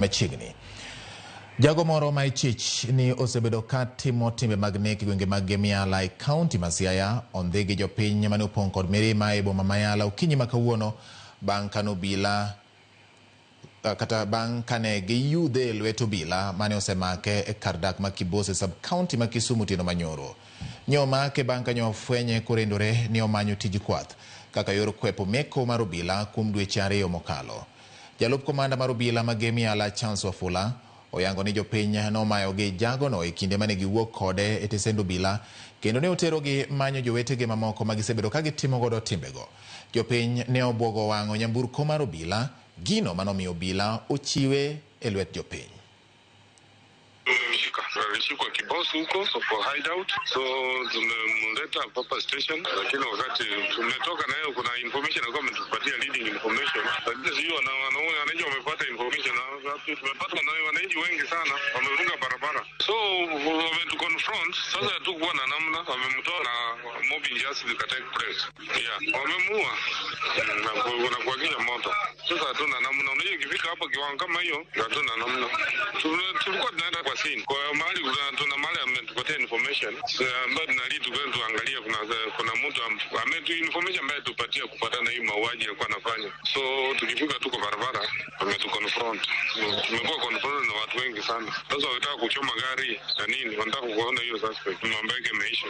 Machiegni. Jago moro ma ichich ni osebedo ka timo timbe mag nek e gwenge mag Gemiala e kaunti ma Siaya ondhi gi jopiny mane opong' kod mirima e boma ma Yala okinyi ma kawuono bang' kane obila kata bang' kane giyudhe e lwet obila mane osemake e kar dak ma Kibos e sub kaunti ma Kisumu otieno manyoro. Nyo omake bang' ka nyo ofwenye korendore ni omanyo tij kwath kaka yor kwepo meko mar obila kuom dweche 2 mokalo. Jalup komanda mar obila ma Gemiala Chance Wafula oyango ni jopiny nomayogi jagono e kinde mane giwuok kode e tesend obila kendo ne oterogi manyo jowetegi mamoko ma gisebedo ka gitimo godo timbego. Jopiny ne obwogo wang'o nyamburko mar obila, gino manomiyo obila ochiwe e lwet jopiny. Tumemshika, alishikwa Kibos huko kwa hideout, so tumemleta hapa station, lakini wakati tumetoka nayo kuna information alikuwa ametupatia leading information, lakini sijui wananchi wamepata information wapi. Tumepata na wananchi wengi sana wamevuka barabara, so wametuconfront. Sasa hatukuwa na namna, wamemtoa na mob injustice ka take place. Yeah, wamemuua na kuwakisha moto. Sasa hatuna namna, unajua ikifika hapo kiwango kama hiyo hatuna namna. Tulikuwa tunaenda kwa scene kwa mahali tuna mahali ametupatia information ambayo tunalii tukwenda tuangalie, kuna mtu ametu information ambaye tupatia kupatana hii mauaji alikuwa anafanya. So tukifika tuko barabara wametuconfront, tumekuwa confront na watu wengi sana. Sasa wanataka kuchoma gari na nini, wanataka kuona hiyo suspect, mambo yake imeisha.